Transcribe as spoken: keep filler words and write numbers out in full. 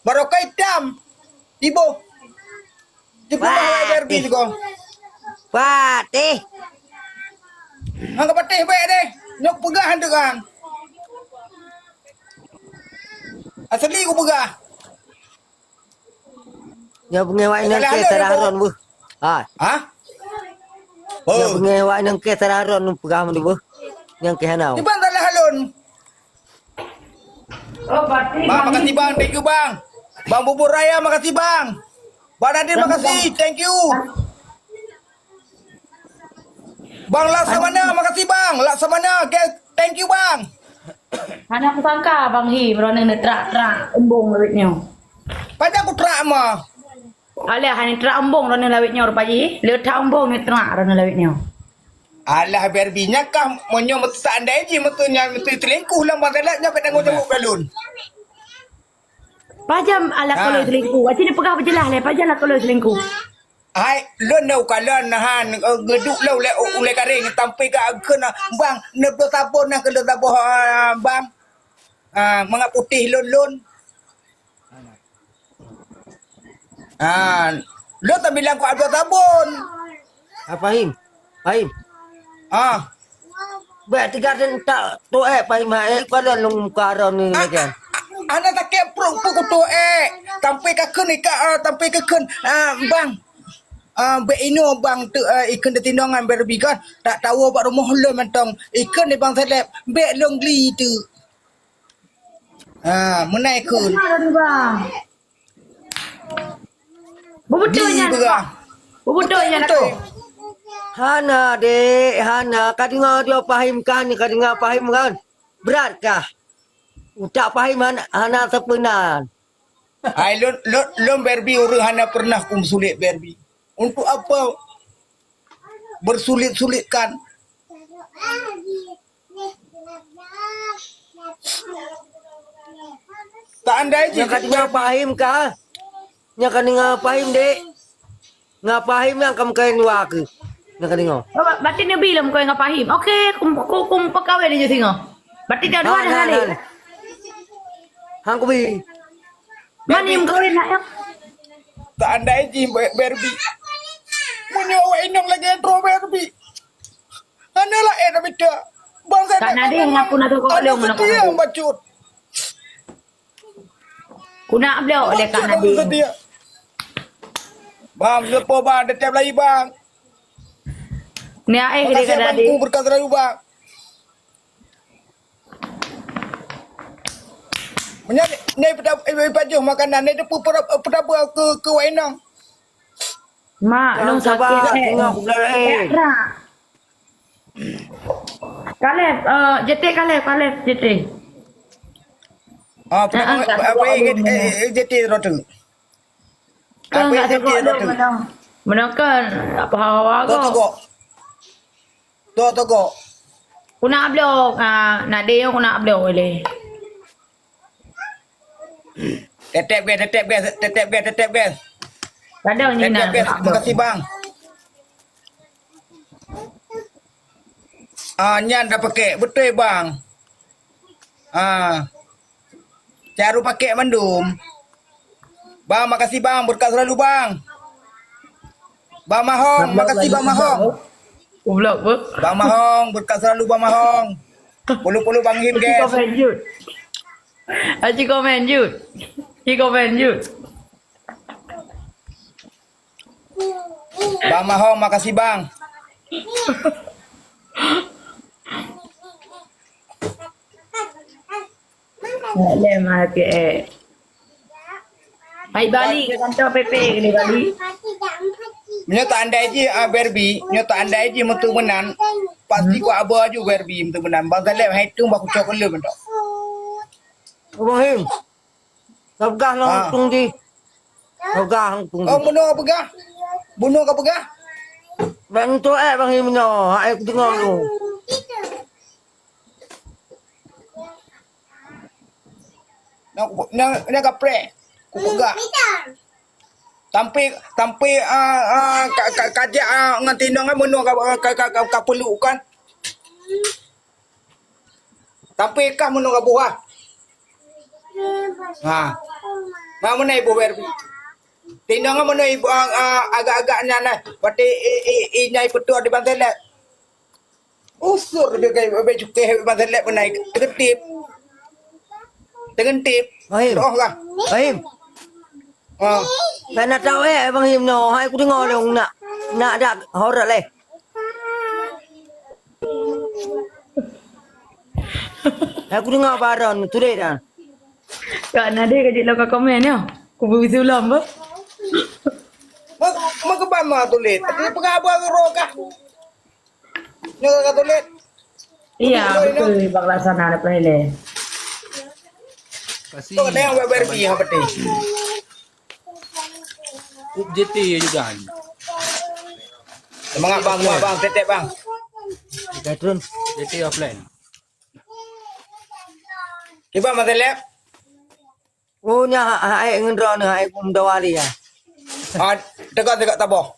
Barokah itam. Iboh. Dipeugah lé Barbie sigoe. Patih. Hang ka patih bèk deh. Nyoe peugah hantu kan. Asli ku peugah. Nyoe beungéh awak inong keu Sarah Ron beuh. Ha. Ha? Nyoe beungéh awak inong keu Sarah Ron peugah meudeh beuh. Nyang keu hana. Iban salah lôn. Bang, makasih bang, thank you bang. Bang Bubur Raya, makasih bang. Bang Nadir, makasih, thank you. Bang Laksamana, makasih bang. Laksamana, okay, thank you bang. Hana kusangka Bang Him, droeneuh neutrak-trak embong lawét nyoe. Pajan kutrak mah. Alah, hana neutrak embong droeneuh lawét nyoe rupa jih. Le that embong neutrak droeneuh lawét nyoe. Alah, Barbie nyan kah, meunyoe meuteusandai jih, meuteunyan meuteuseuleungkuh lam masalah nyoe keu tanggong jaweueb lôn. Pajan alah koloi selingkuh. Aci neupeugah beujeulaih lé, pajan alah koloi selingkuh. Hai, lôn na ukalon nahan, eh, geuduek lôn ulèe, ulèe kareng, tampé ka kheun, bang, neubloe sabon na keu lôn saboh, ah, bang. Ah, mangat putéh lôn, lôn. Ah, lôn tabilang keu abloe sabon. Ah, Fahim. Fahim. Ah. Bèk tiga den tak tu eh, Fahim, ha, eh, kau dah lung muka arah ni, ah, kan? Ah, ah, hana sakét pruet pun kutu eh. Tampé ka kheun ika, ah, tampé ka kheun, ah, bang. Ah, bèk inoe bang tu, ah, ikheun di tinongan Barbie kan. Tak tahu bak rumoh lôn mantong. Ikheun di bang Seleb. Bèk lôn gli tu. Ah, meunai kheun. Beubeutôi nyan. Beubeutôi nyan. Hana, dek, hana. Ka deungoe dia Fahim kan, ka deungoe Fahim kan. Brat kah? Utak Fahim hana, hana seupeunan. Hai, lôn, lôn, lôn Barbie ureueng hana pernah kumsulet Barbie. Untuk apa bersulit-sulitkan? Seandai jih nyang ka deungoe Fahim kah? Nyang ka deungoe Fahim, dek? Ngon Fahim nyang ka meukawen dua keuh. Nyang ka deungoe. Oh, ba-, berarti neubi lom meukawen ngon Fahim. Oke, kum, kum, kum peukawen aja singoh. Berarti dah dua dah. Han kubi. Mani meukawen nak, ya? Seandai jih Barbie. Meunyoe awak inong lagèe droe Barbie. Hana laén na mita. Bangsa Kak Nadine, aku nak tengok dia mana setia kau. Bacut. Ku nak block dia, Kak Nadine. Setia. Bang, lepo bang, tetap lagi bang. Ni air dia, Kak Nadine. Makasih abang, ku berkat selalu bang. Meunyoe ni, ni peuta-, eh, pajoh makanan, ni peutabeu keu, keu wak inong. Mak, lôn sakét, eh. Kaleb, eh, J T Kaleb, Kaleb, J T. Ah, apa, eh, eh, J T rotu. Apa J T rotu? Menangkan apa hawa kau? Togok. Togok. Ku nak block, ah, nak deh, ku nak block boleh. Tetep gas, tetep gas, tetep gas, tetep gas. Kadang ni nak. Tetep gas, makasih bang. Ah, nyan dah pakai, betul bang. Ah. Caru pakai mandum. Bang, makasih bang, berkat selalu bang. Bang Mahong, makasih bang Mahong. Ublok, Bu. Bang Mahong, berkat selalu bang Mahong. Puluh-puluh bang Him, guys. Komen, Jud. Aci komen, Jud. Aci komen, Jud. Bang Mahong, makasih bang. Lem hati eh. Hai balik ke kantor P P ke ni balik. Meunyoe tak andai jih, ah, Barbie, nyoe tak andai jih meutu meunan, pasti ku aba ju Barbie meutu meunan. Bang Saleh hai tu bak kucok lom tu. Ibrahim. Ka peugah langsung jih. Ka peugah langsung jih. Oh, bunoe ka peugah? Bunoe ka peugah? Bak nyoe eh, Bang Him nyoe. Hai kudeungoe tu. Nyang, nyang, nyang kapreh. Kupeugah. Sampai, sampai, ah, ah, ka, ka, kajak, ah, ngon tinong, ah, bunoe ka, ka, ka, ka, ka peluk kan. Sampai kah meunurot buah. Ha. Ma meunan iboh Barbie. Tinong meunan iboh, ah, ah, agak-agak nyan, eh. Berarti i, i, i, nyai peutuah di Bang Seleb. Usur dia ke, be cukai Bang Seleb meunan. Teugentip. Teugentip. Fahim. Roh kah? Fahim. Ha. Kana tahu eh Bang Him no. Hai ku dengar dong nak. Nak dak horor leh. Aku dengar barang tulis dah. Kak Nadia kajik lo ka komen ya. Ku bisi ulam bah. Mak mak ke bama tulis. Tapi pengabar ke roh kah? Nyoe ka tulis. Iya, betul Bang Laksana ada penilai. Kasih. Tu ada yang buat Barbie yang penting. J T juga. Semangat bang, semangat bang, tetep bang. Kita turun. J T offline. Kiban Bang Seleb? Oh, nya hai ngendro ni hai kum dawali ya. Ah, tegak-tegak taboh.